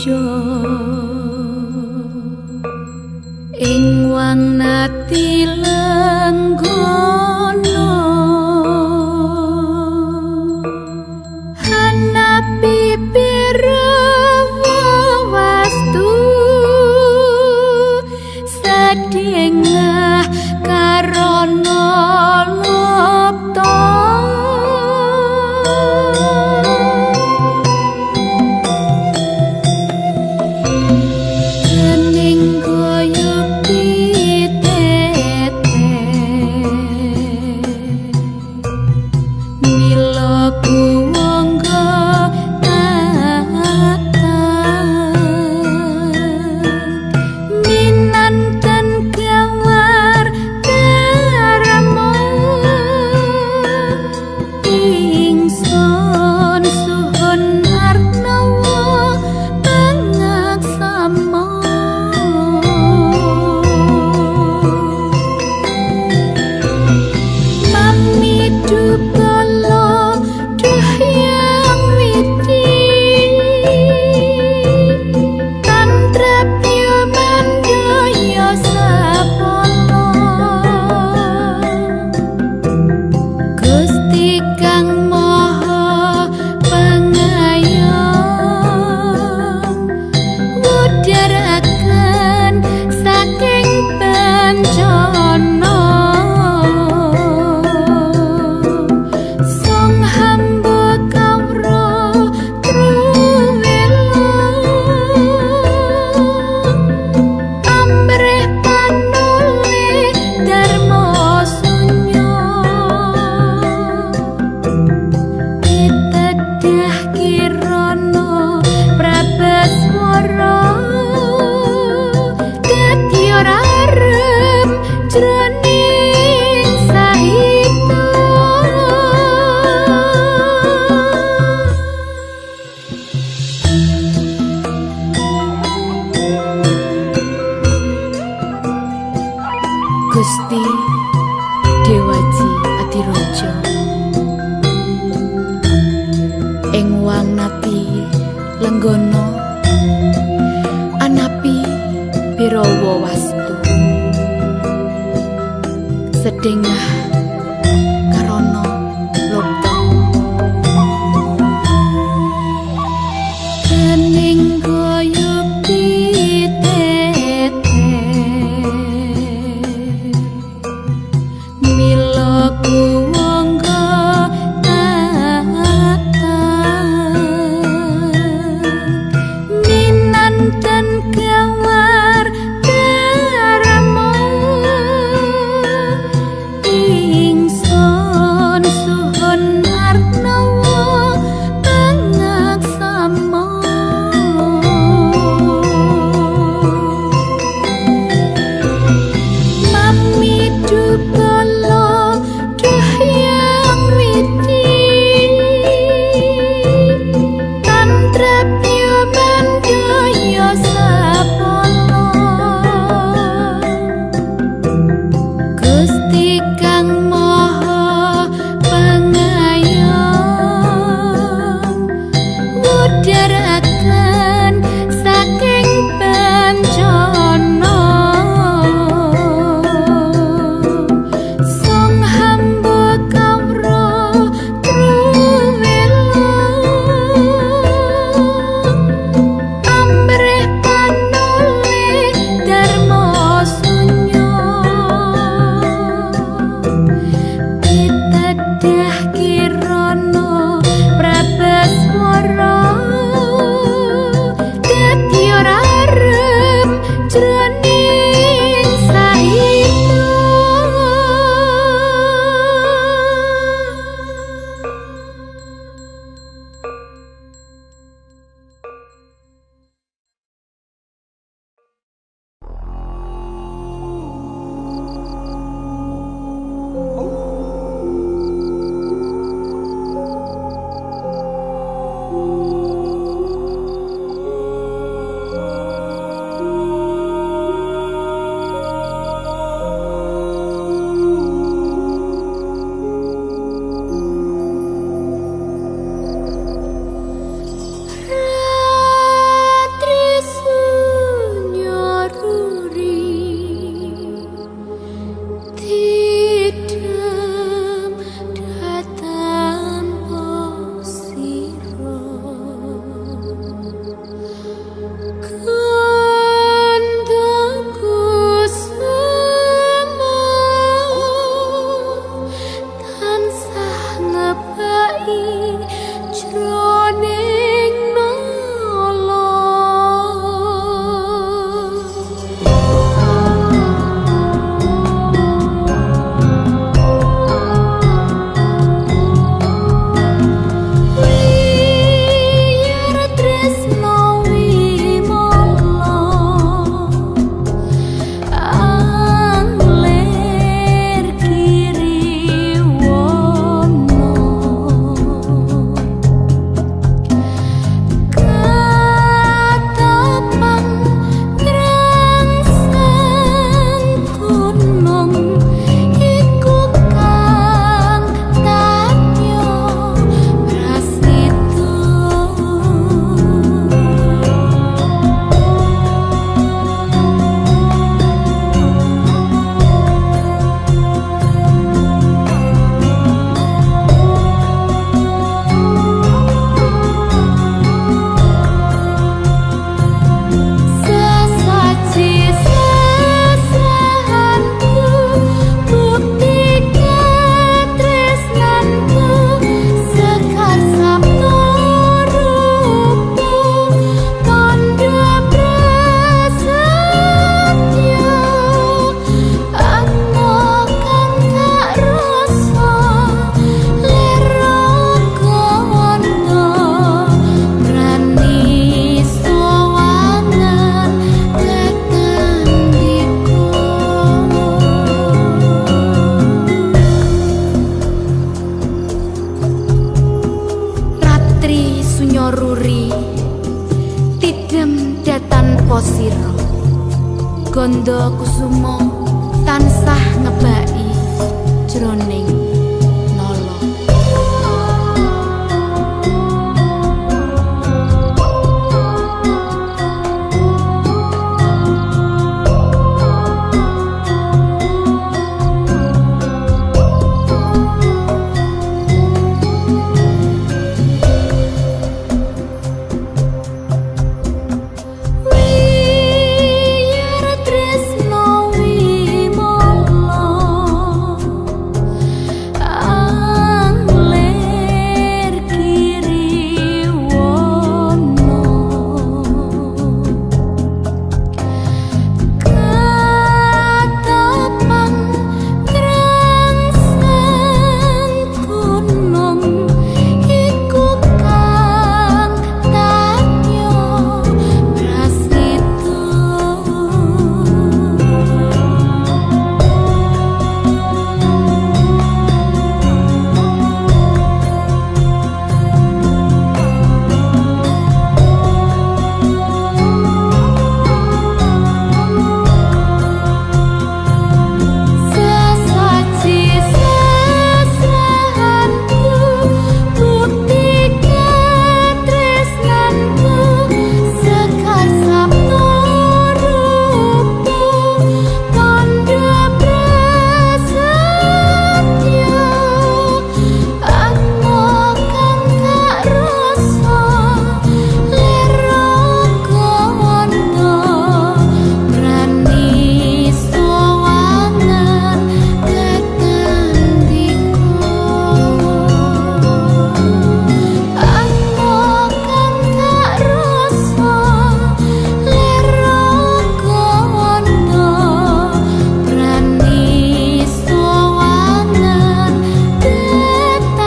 Adiraja ing Wangnati Lenggana hanapi pirawa wastu sedengah karana lupta. Gusti Dewaji Adiraja ing Wangnati Lenggana anapi birawa wastu sedengah karana lupta. Kening gayup pitete mila kuwangga tata minanten gawar darma ingsun suhun arnawa pangaksama. Apa sira? Gandha kusuma tansah ngebaki jroning nala. Wiyar tresno wimala angler kiriwono katapang krangsang gunung iku kang tatya prasita. Sesaji sesrahanku bukti katresnanku sekar sabta rupa tandha prasetya atma kang tak rasa leraga wanda prani sawangan ketandika atma kang tak rasa leraga wanda prani sawangan ketandika.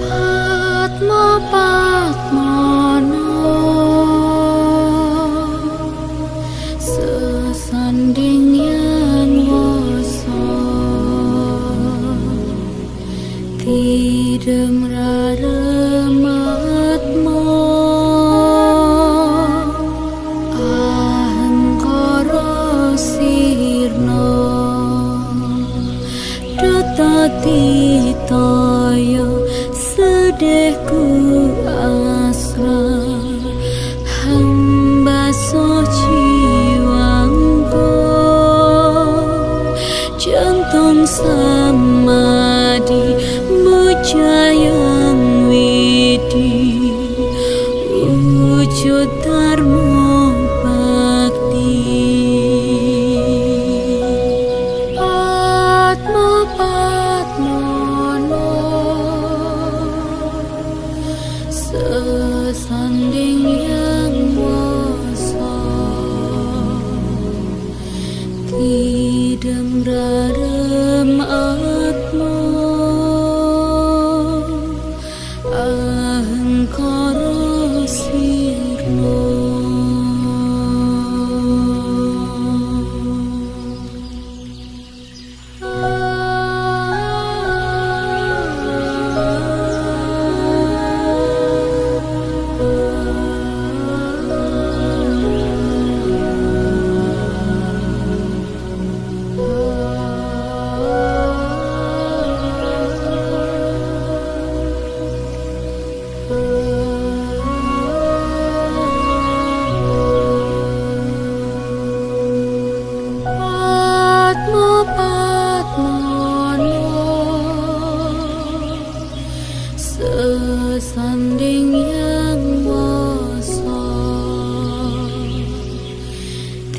Padma Padmana sesanding yang wasa tidem rarematma ahangkara sirna duta titaya sedihku asra hamba jiwangku jantung samadhi bujayang widi wujud dharma bakti. Padma Padmana sesanding yang wasa tidem rarem atma ahangkara sirna.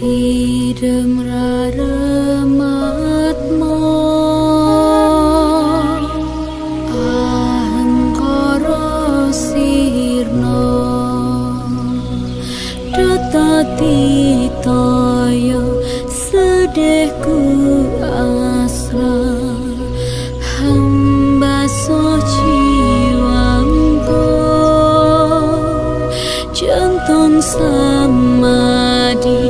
Idem rarematma Ahangkara sirna Data titaya sedihku asra hamba jiwangko jantung samadhi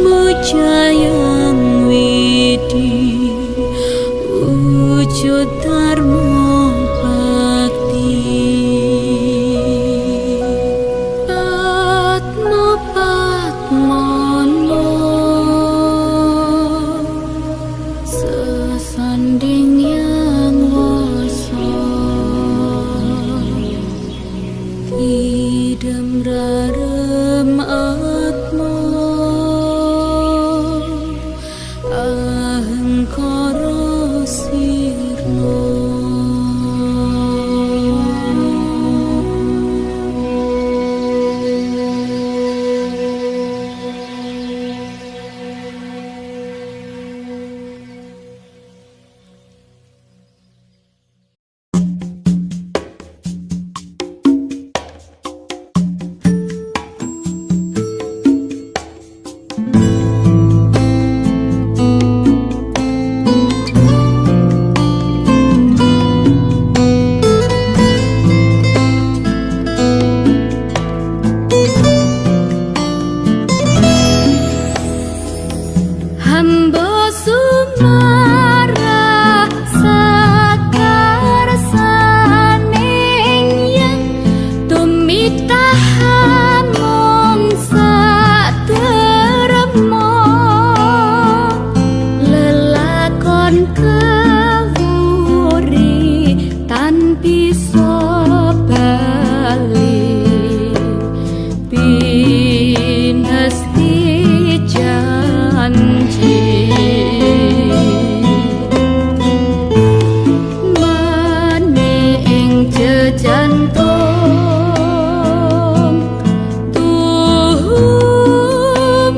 mujayang widi wujud dharma bakti Atma Patmono sesanding yang wasa idem rarem atma ahangkara sirna. Hamba sumarah sakarsaning yen tumitah mung satrema lelakon kewuri tan bisa bali pinesti janji maning jejantung tuhu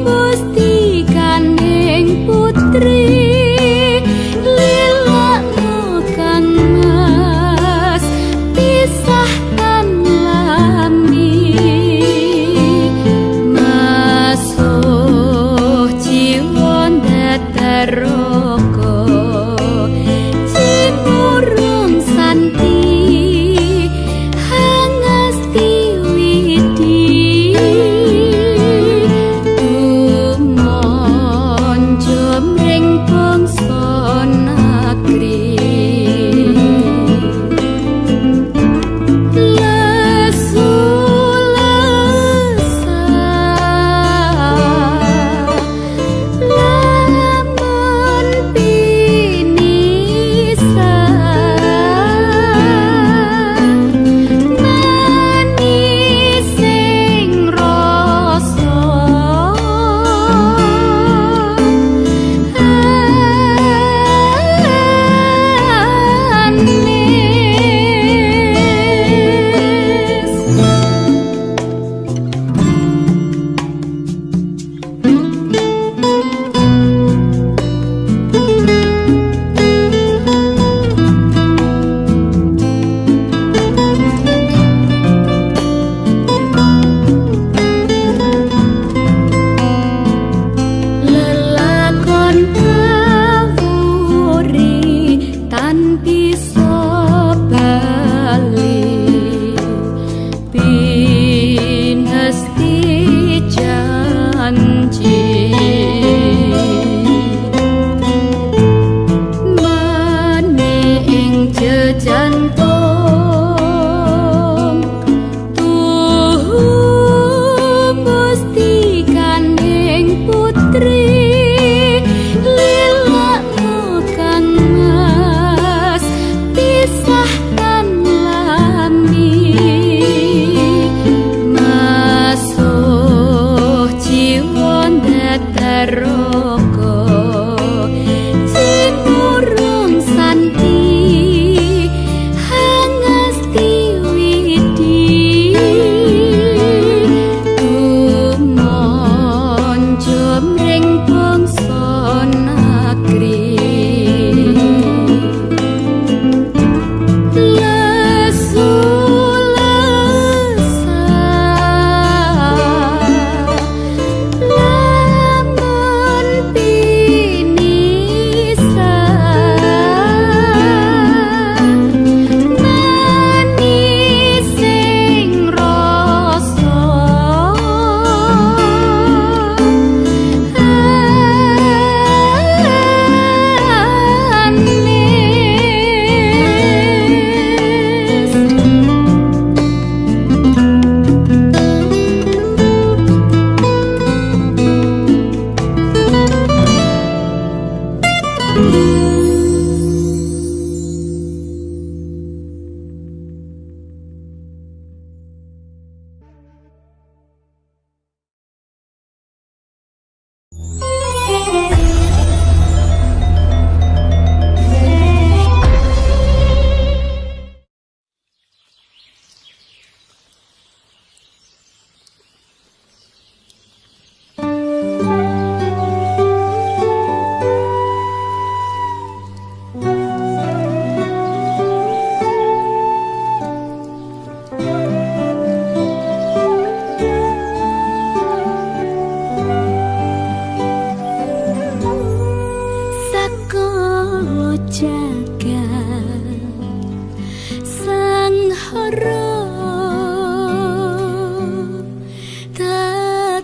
mustikaning putri lilakmu kang mas pisah tan lami.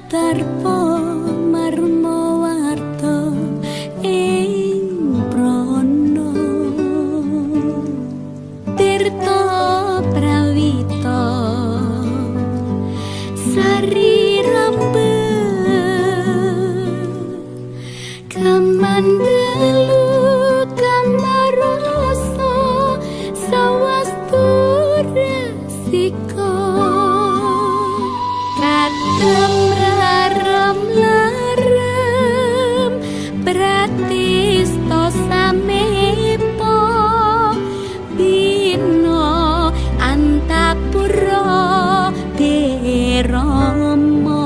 Tatarpa marma warta ing prana tirta prawita sari rambe kamandelu kamarasa sawastu rasika katem rarem larem pratista samepa bina antapura birama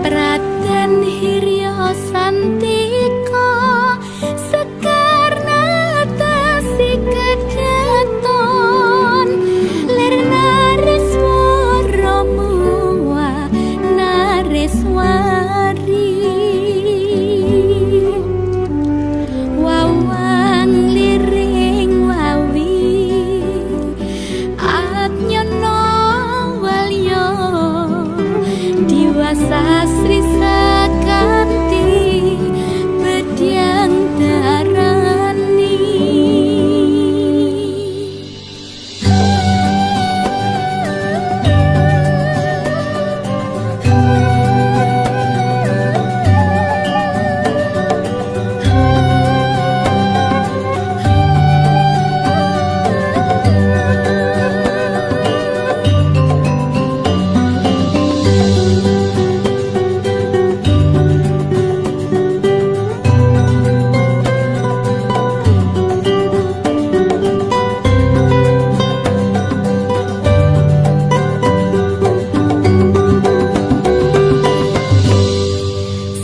Praten Hirya Santika Sekar natasi kedaton lir nareswara muwa nareswari wawang liring wawi adnyana walya diwasa Sri Sakanti bedyang darani.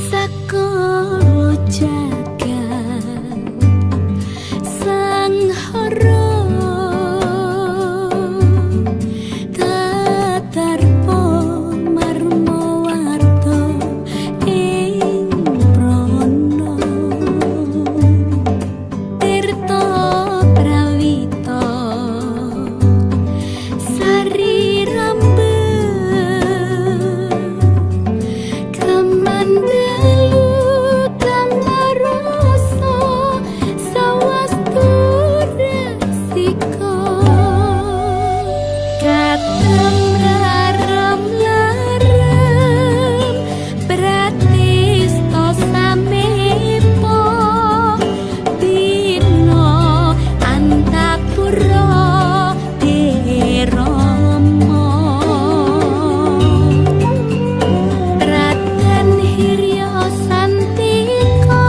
Sakara jagat sang hara tatarpa marma warta ing prana tirta prawita sari rambe kamandelu kamarasa sawastu rasika katem rarem larem pratista samepa bina antapura birama Praten Hirya Santika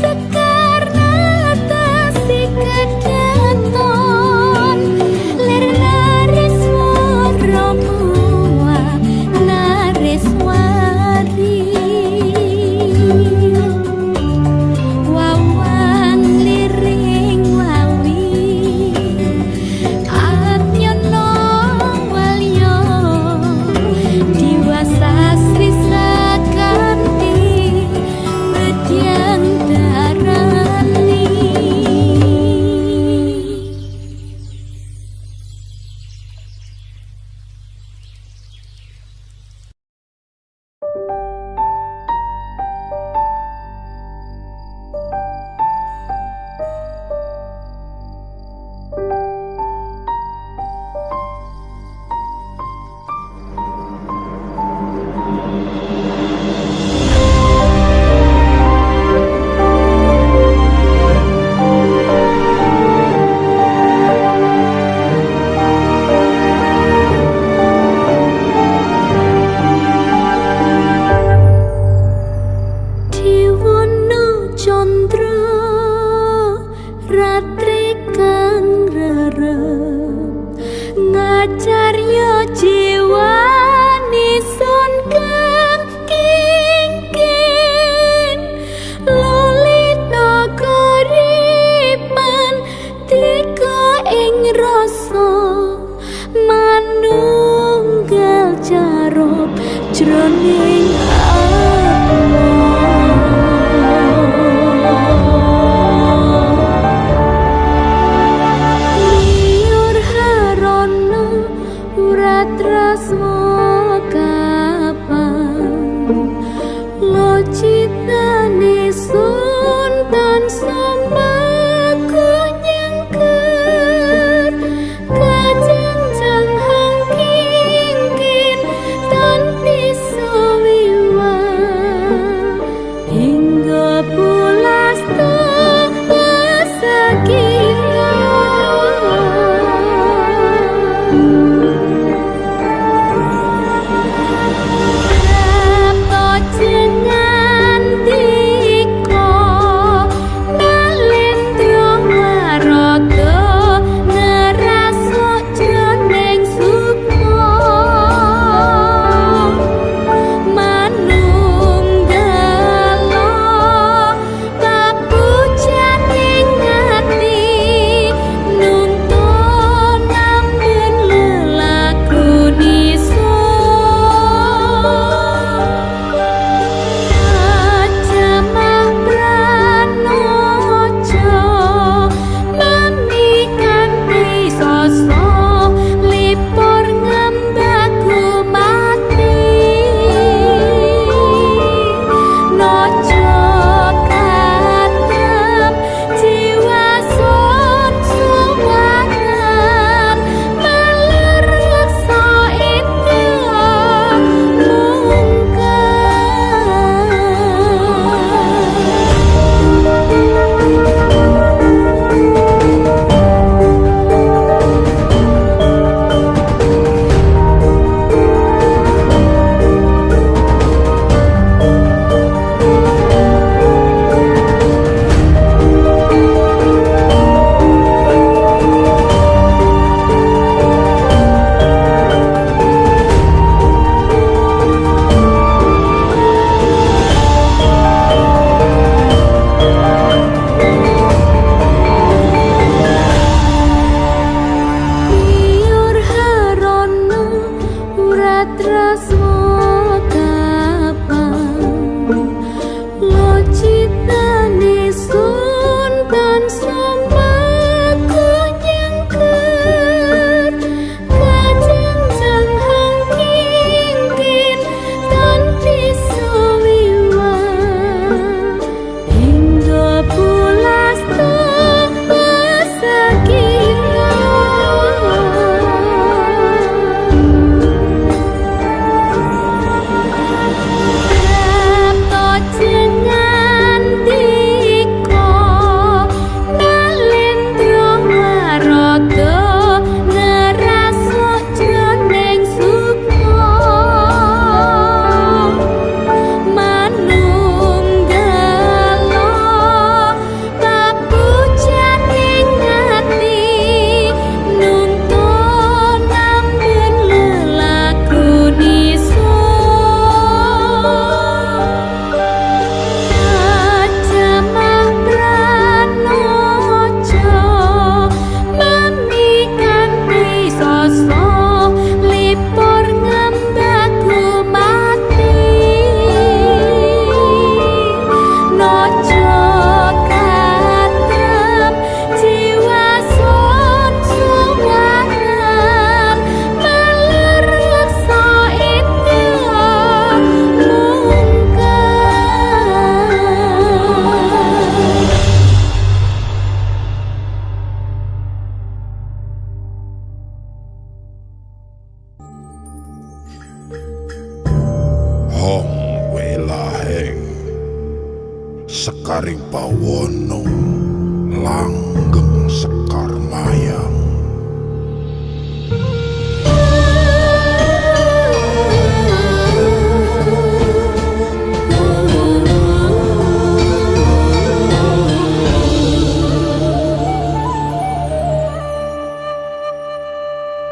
Sekar natasi kedaton lir nareswara muwa nareswari wawang liring wawi adnyana walya diwasa Sri Sakanti bedyang darani. Diwana candra ratri kang rerep ngacarya jiwani sun kang kingkin lolita karipan tika ing rasa manunggal carop jroning atma. Liur harana wratrasma. Trasmo kapan locitane sun tansah nyengker kajenjang hang kingkin tan bisa wiwah hingga pulasta pasakira. Prapta jengantika nalendra marada ngrasuk jroning sukma manunggala papujaning ati nuntun amben lelakune Pajamah pranoja mami kanthi sasa lipur ngembaku mati naja katrem jiwa sun suwaran maler reksa indah mungkar. Hong welaheng sekaring bawono langgeng sekar mayang.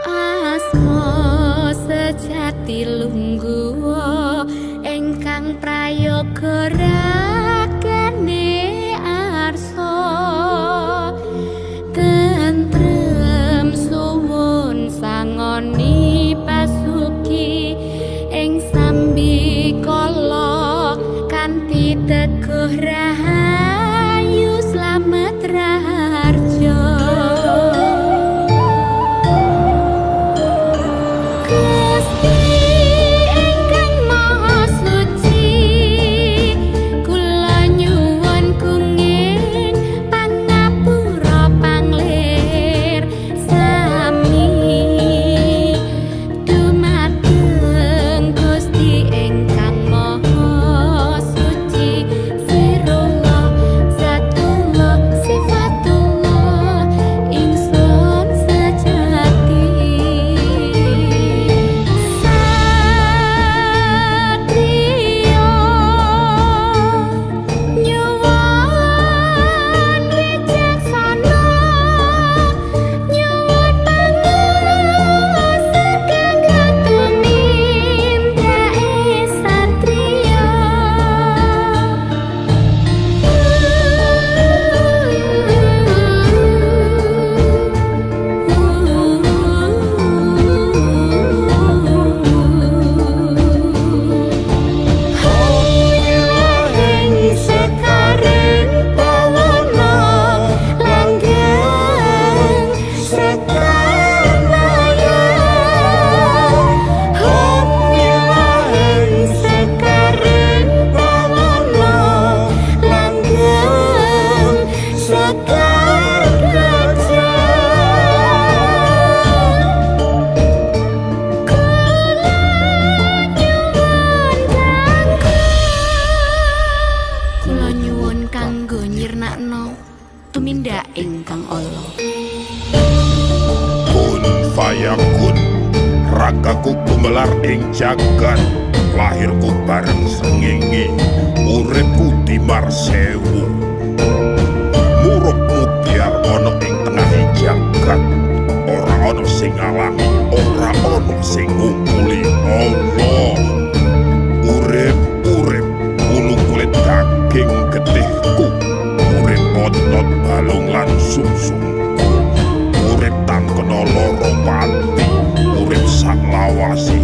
Asma sejati lungguh ingkang prayoga ragane arsa tentrem suwun sangoni pasuki ing sambikala kanthi teguh rahayu slamet raharja. Gusti ingkang Maha Suci, kula nyuwun kenging pangapura panglir sami dumateng Gusti ingkang Maha Suci, sirullah zatullah sifatullah ingsun sejati. Satriya nyuwun wicaksana nyuwun panguwasa kanggo tumindake satriya. Hong sekaring bawono langgeng sekar mayang. Hong wilaheng sekaring bawono langgeng sekar gajah. Kula nyuwun kanggo nyirnakno tumindak ingkang ala. Kun fayakun, ragaku gumelar ing jagat, lahirku bareng srengenge, uripku timar sewu. Murup mubyar ana ing tengahe jagat, ora ana sing ngalangi, ora ana sing ngungkuli Allah. Urip urip wulu kulit daging getihku, urip otot balung lan sumsumku, urip tan kena lara pati, urip sak lawase.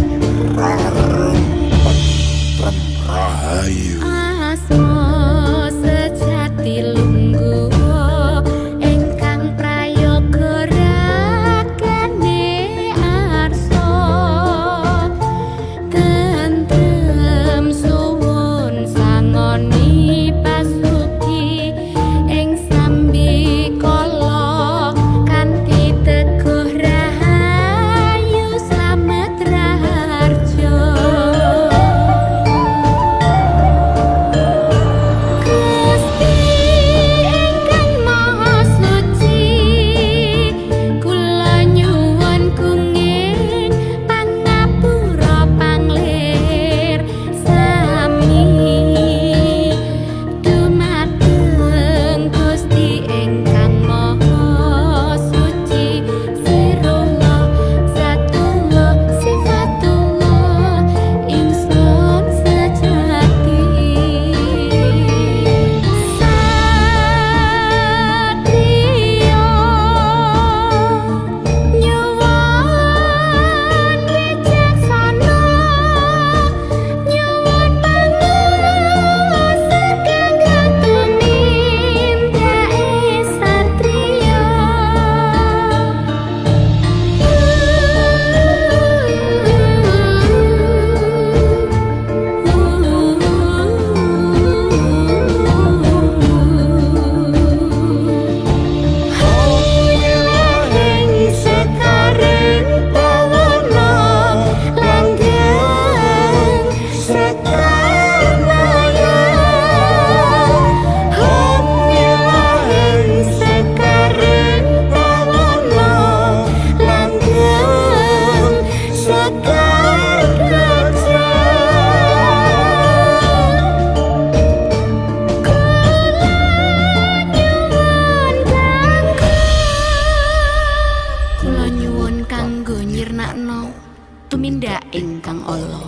ingkang ala.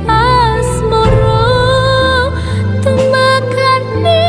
Asmara tumakane.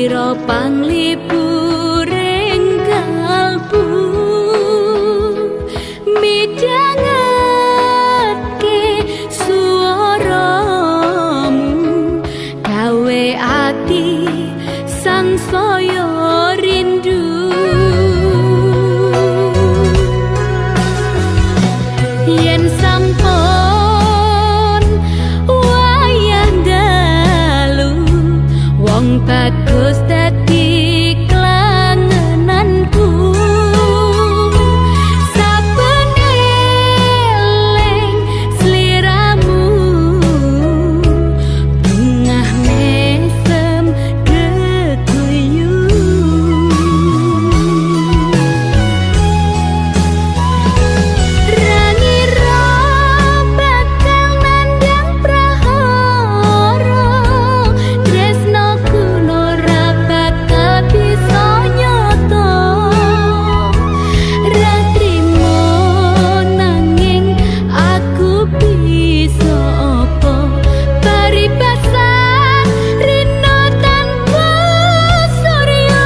sira panglipuring kalbu midhangetke swaramu gawe ati sangsaya rindu. Yen sampun wayah dalu wong bagus dadi klangenanku, saben eling sliramu bungah mesem geguyu. Rangira bakal nandang prahara, tresnoku ora bakal bisa nyata. Ra trimo nanging aku bisa apa, paribasan rino tanpa surya.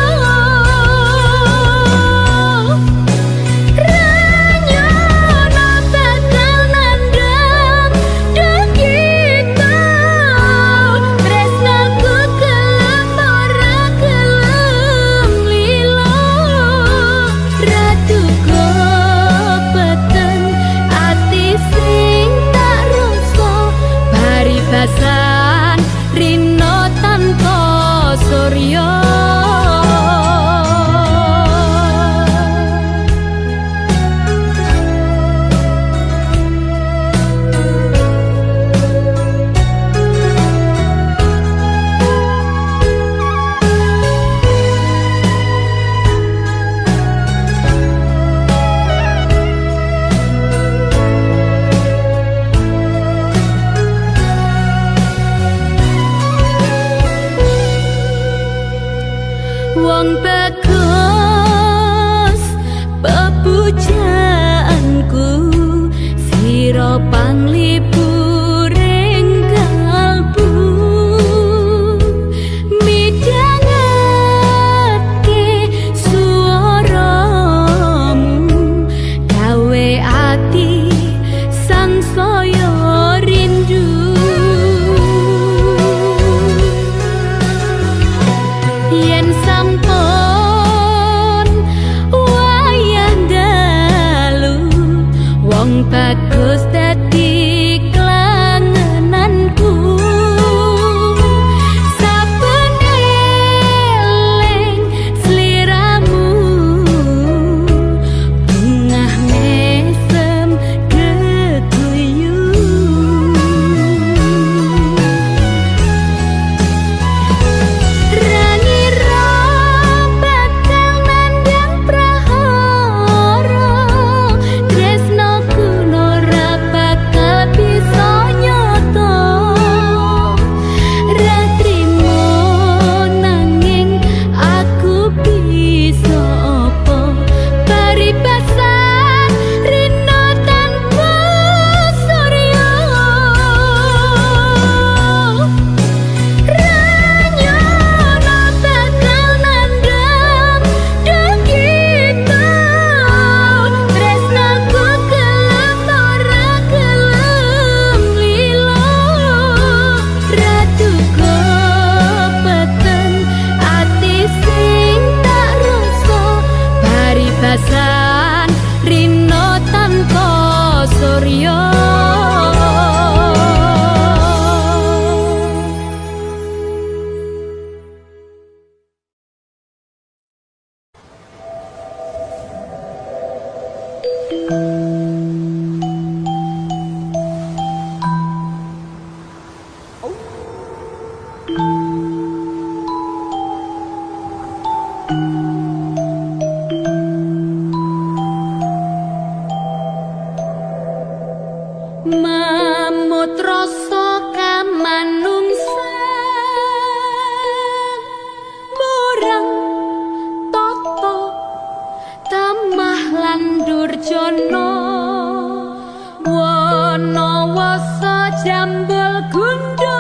Ranyono bakal nandang kita, tresnaku gelem ora gelem lila. Ratuku peteng ati sing tak rasa, paribasan rino tanpa surya. Wong bagus pepujaanku, sira panglipuring kalbu midhangetke swaramu gawe ati sangsaya rindu. Yen sampun wayah dalu wong bagus dadi klangenanku, saben eling sliramu bungah mesem geguyu. Rangira bakal nandang prahara, tresnoku ora bakal bisa nyata. Ra trimo nanging aku bisa apa, paribasan rino tanpa surya. Ranyono bakal nandang kita, tresnaku gelem ora gelem lila. Ratuku peteng ati sing tak rasa, paribasan rino tanpa surya. Mamut rasa kamanungsan murang tata tamah lan durjana, wana wasa jambel gundul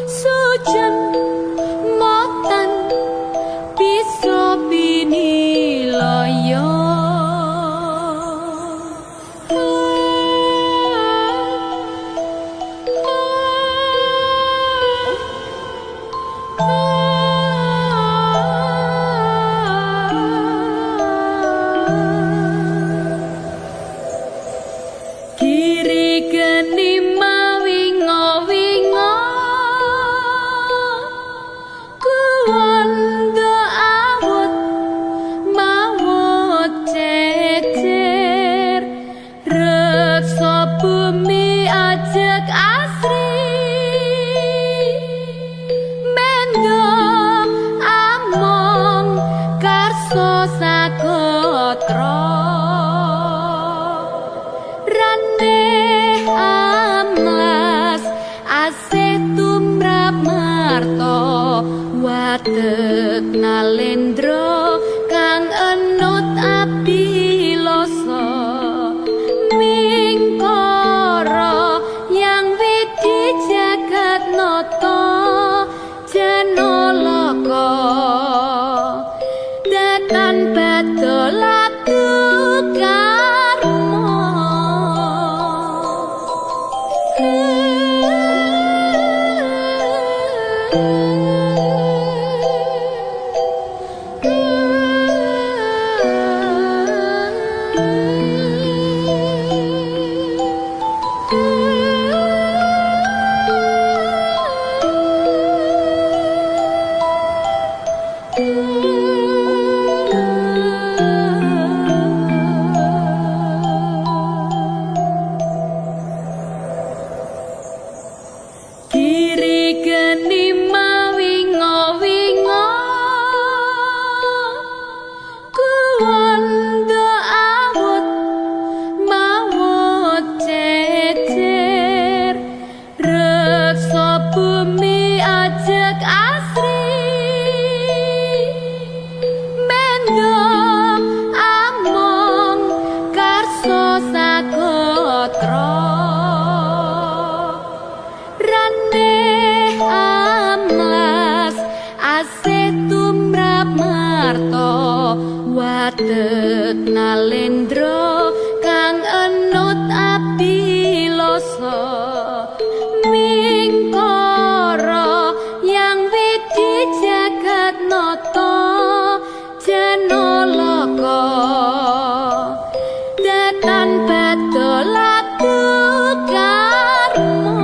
sujen sagotra. Randeh amlas asih tumrap marta watek nalendra kang enut abilosa. Mingkara yang widi jagat nata janalaka datan badalatu karma. Giri geni mawinga winga kuwanda awut mawut cecer reksa bumi ajeg asri mendo among karsa sagotra. Randeh amlas asih tumrap marta watek nalendra kang enut abilosa. Mingkara yang widi jagat nata janalaka datan badalatu karma.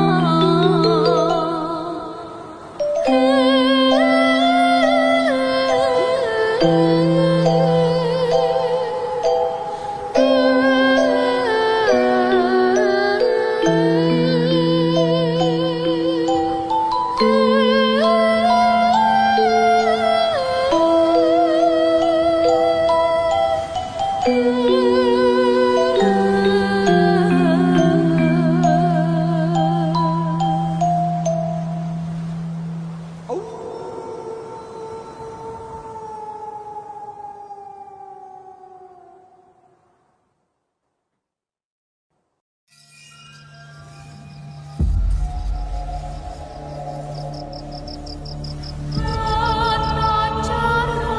Tata cara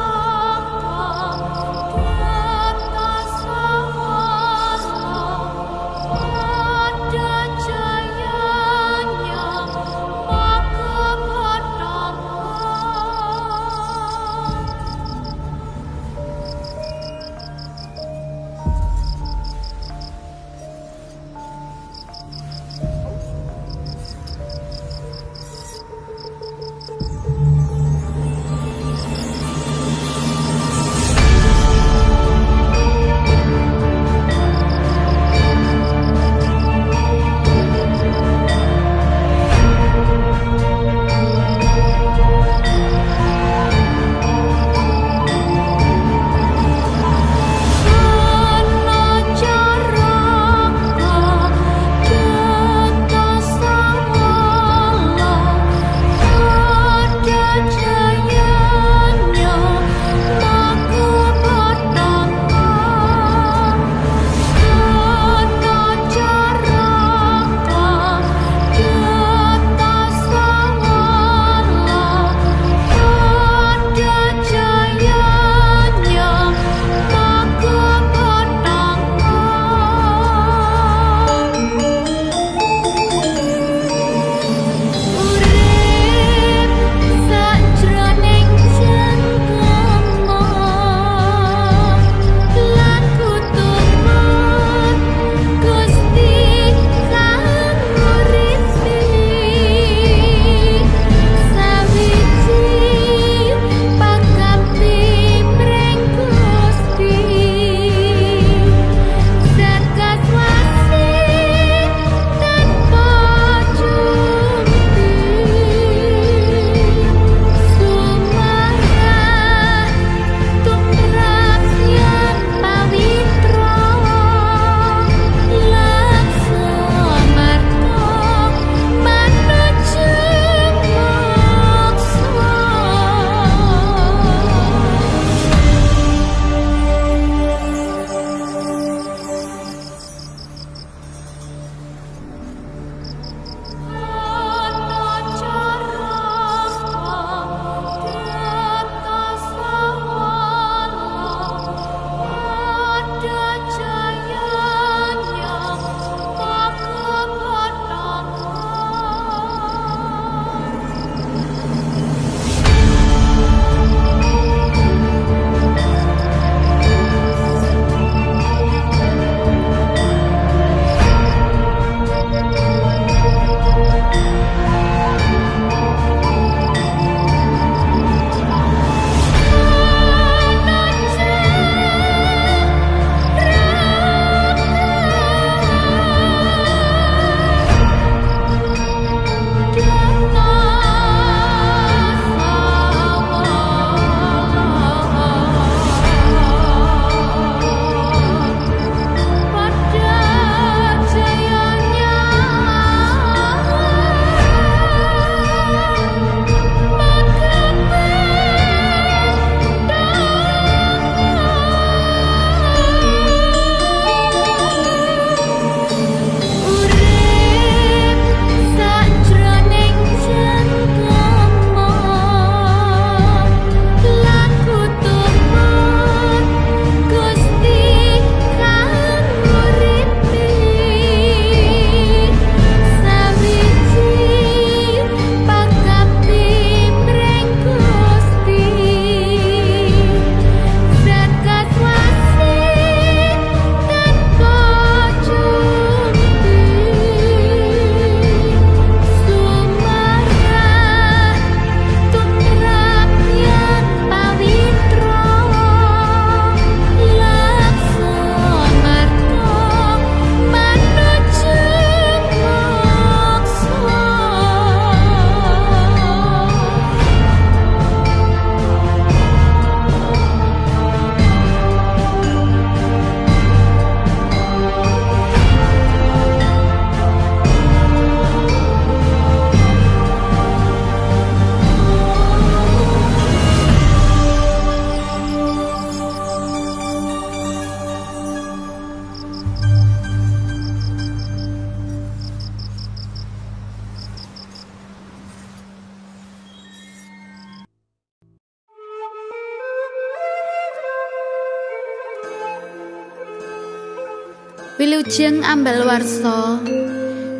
Wilujeng ambal warsa,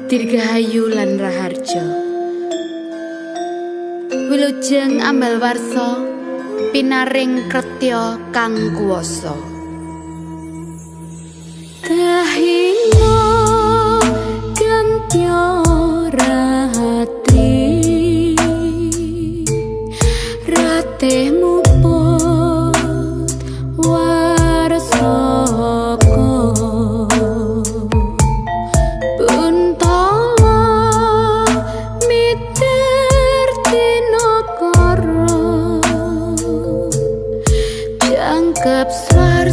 dirgahayu lan raharja. Wilujeng ambal warsa, pinaring kretya kang kuwasa. Dahina gantya ratri, rateh muput warsaka. Buntala miter tinakara, jangkep swarsa.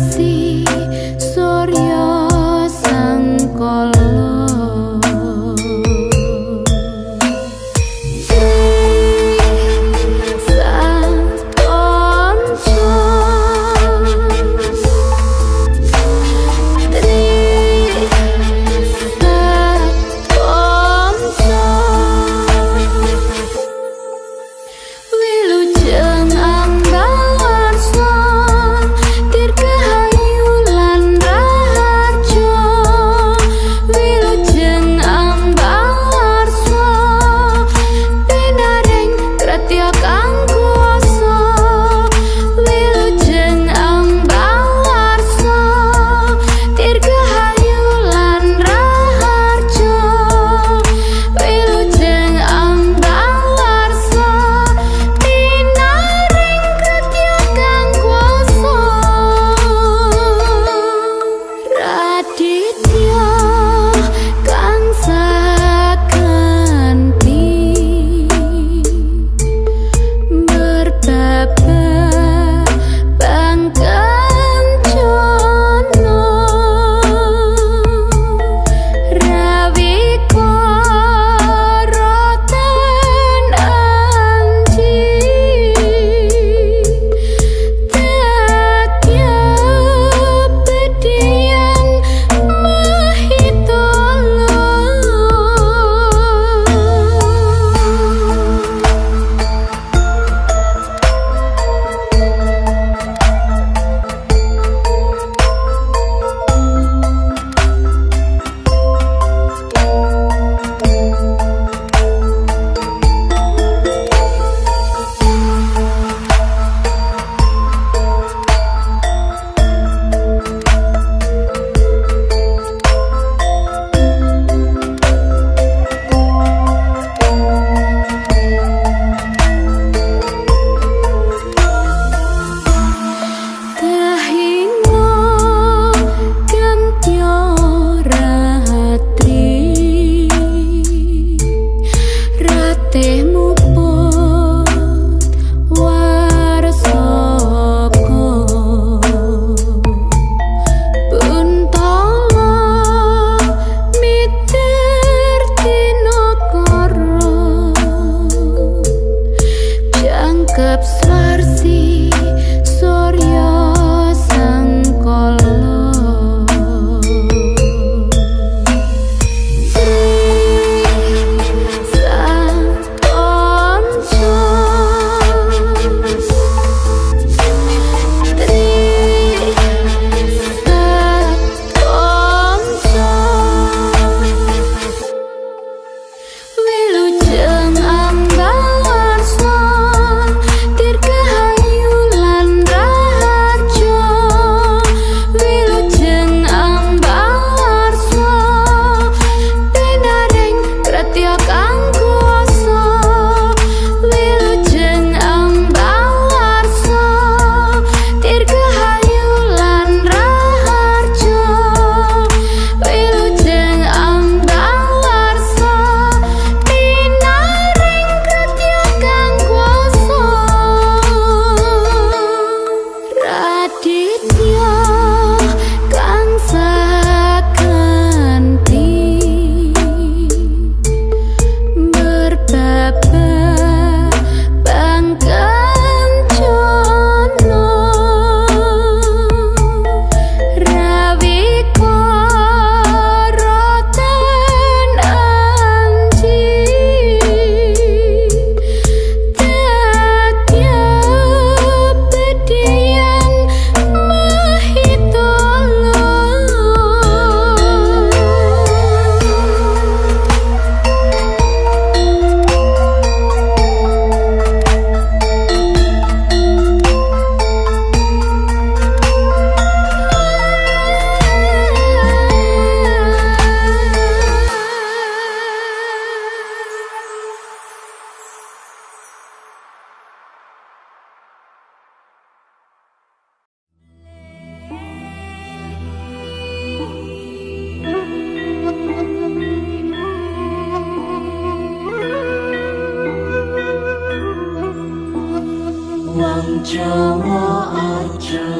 Wong Jawa aja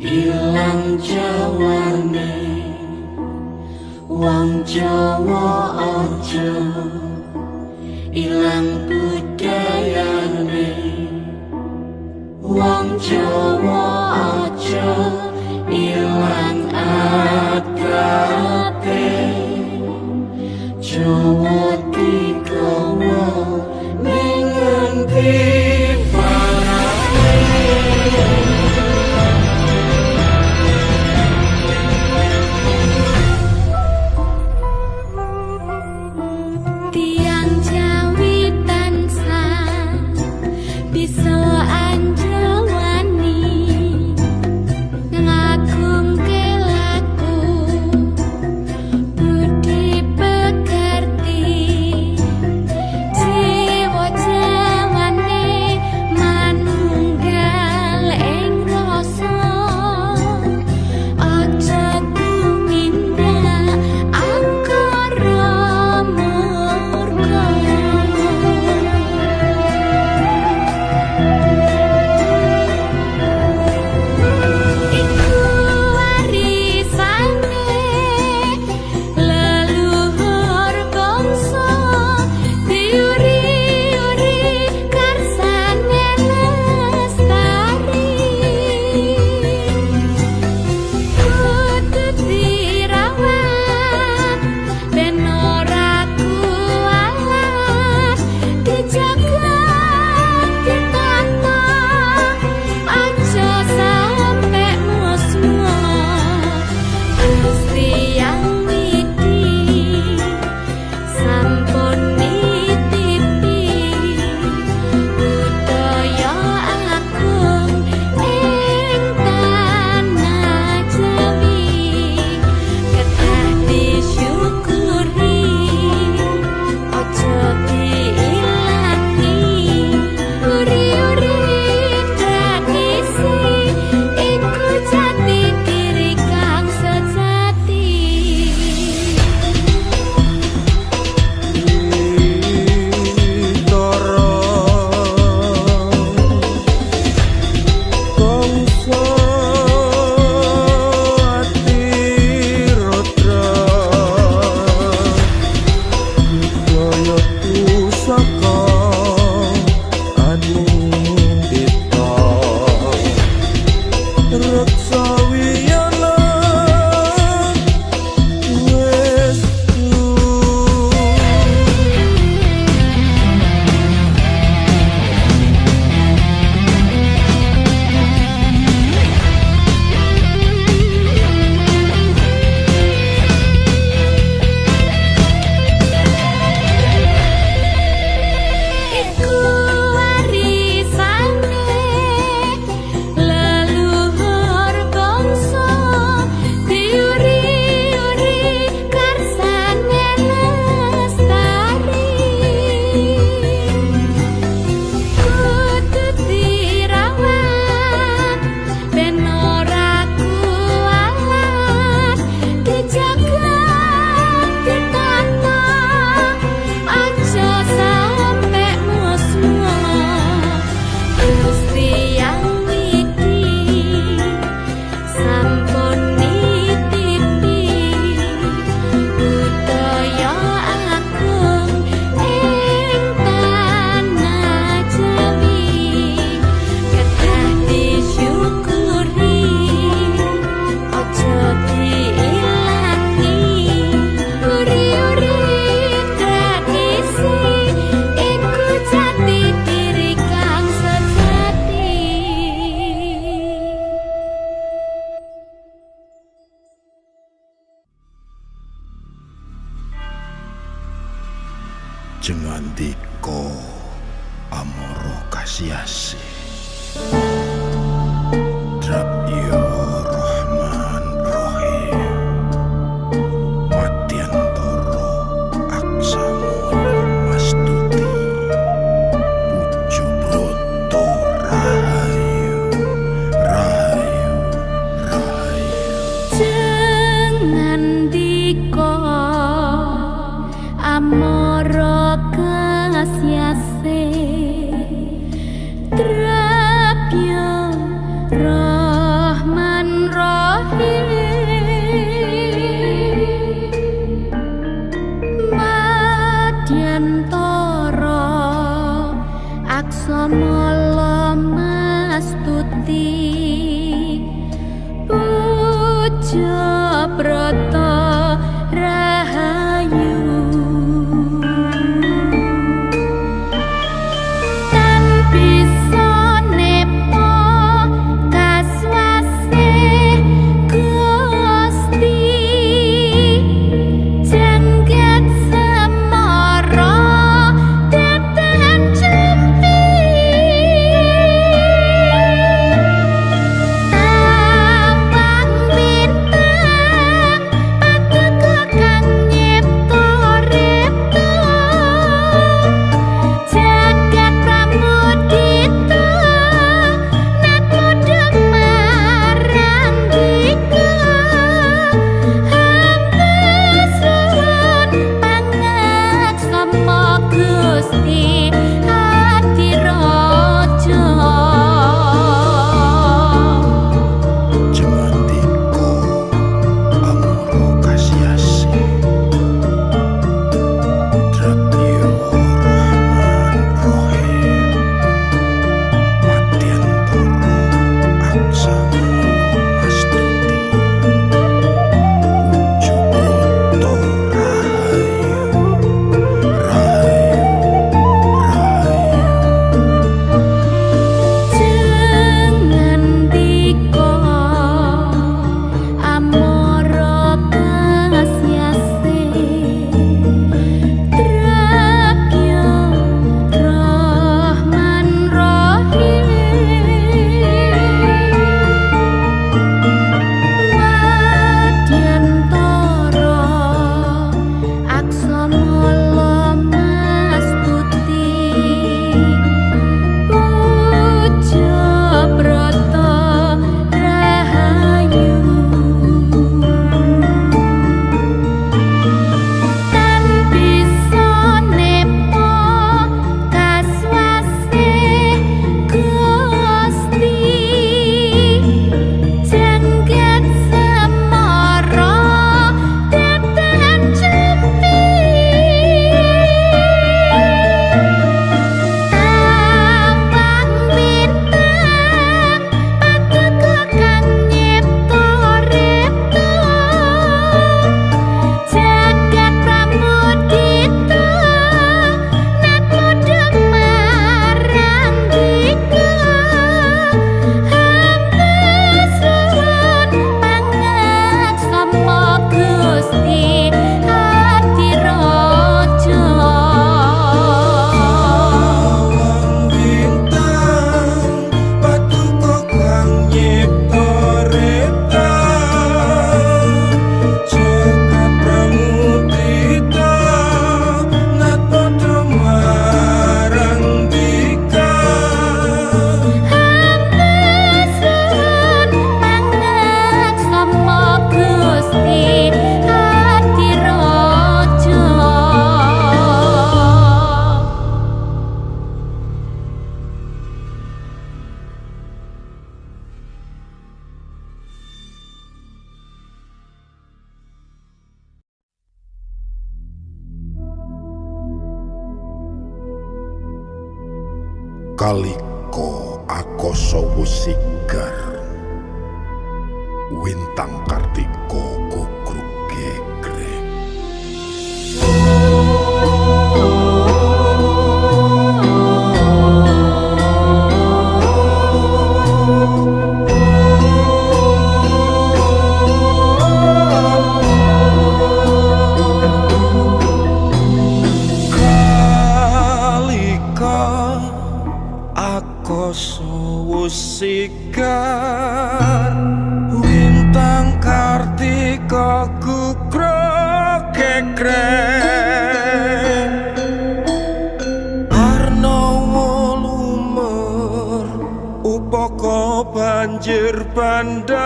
ilang jawane, wong Jawa aja ilang budayane, wong Jawa aja ilang adate. Jawa digawa ning ngendi parane. Tiang Jawi tansah bisa anjawani ngagungke laku budi pekerti jiwa jawane manunggal ing rasa aja tumindak angkara murka. Iku warisane leluhur bangsa diuri-uri karsane lestari. Kudu dirawat ben ora kualat, dijaga ditata aja sampe musma. Gusti Yang Widi sampun nitipi budaya agung ing tanah Jawi, kedah disyukuri aja diilangi. Uri-uri tradisi iku jati diri kang sejati. Tara Kangsa Atirudra Jaya pusaka anindita Reksa wiyana westu. Iku warisane leluhur bangsa diuri-uri karsane lestari. Kudu dirawat ben ora kualat, dijaga ditata aja sampe musma. Gusti Yang Widi sampun nitipi budaya agung ing tanah Jawi, kedah disyukuri aja diilangi. Uri-uri tradisi iku jati diri kang sejati. Jengandika amara kasiasi Drabya Rahman Rahim Madyantara Aksamana Mastuti Pujo Broto Rahayu Rahayu Rahayu. Jengandika amara kasyase. Puja Brata Rahayu Tan bisa nepa kaswase Gusti Janggat semara datan cempi Tawang bintang paduka kang nyipta ripta Jagat pramudita natmoda marandika Hamba suwun pangaksama Gusti Adiraja. Jemandika amara kasih-asih Drabya Rahman Rahim Madyantara Aksamala Mastuti Pujo Brata Rahayu Rahayu Rahayu. Jengandika amara kasih-asih Drabya Rahman Rahim Madyantara Aksamala Mastuti Puja Brata Rahayu Tan bisa nepa kaswase Gusti Janggat semara datan cempi Tawang bintang paduka kang nyipta ripta Jagat pramudita natmoda marandika Hamba suwun pangaksama Gusti Adiraja. Awang bintang paduka kang nyipta ripta Jagat pramudita natmoda marandika Hamba suwun pangaksama Gusti Adiraja. Kalika akasa wus sigar Wintang Kartika kugruk gegrek. Kalika akasa wus sigar Wintang Kartika kugruk gegrek Arnawa lumer upaka banjir bandang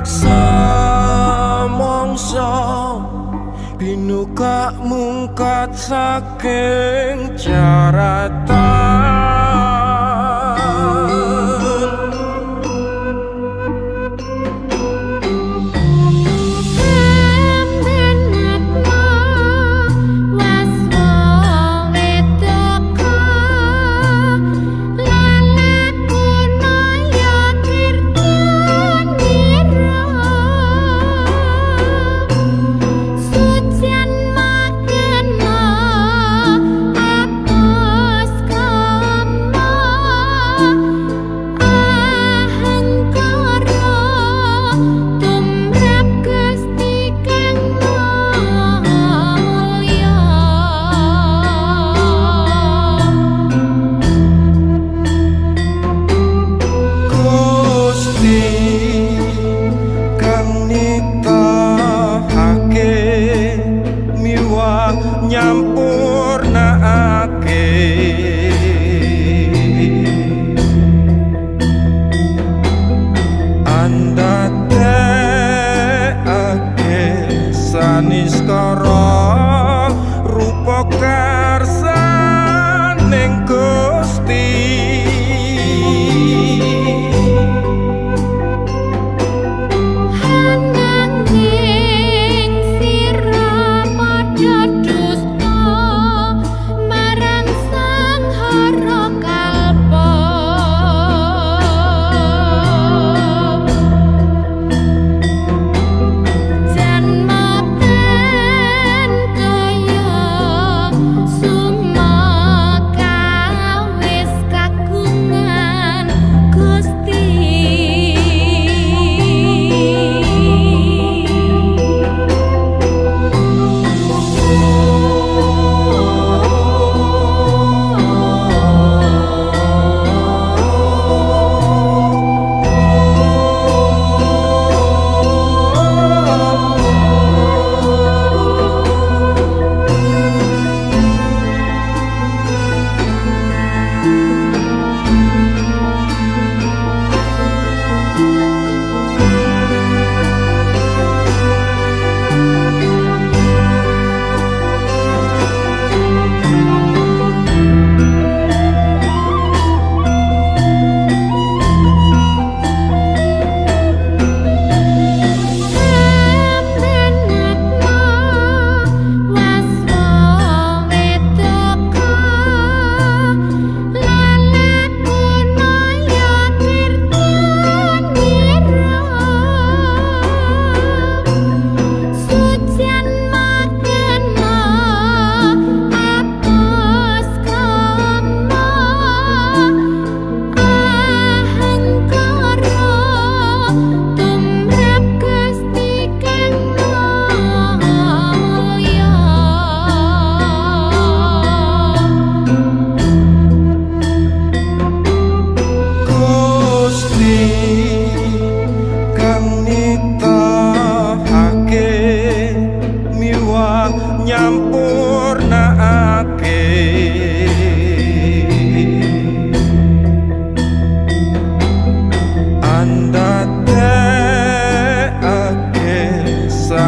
Samangsa binukak mungkat saking jaratan. Ambenatma waswa wedaka lalakuna ya tirta nira.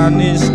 Kanistane.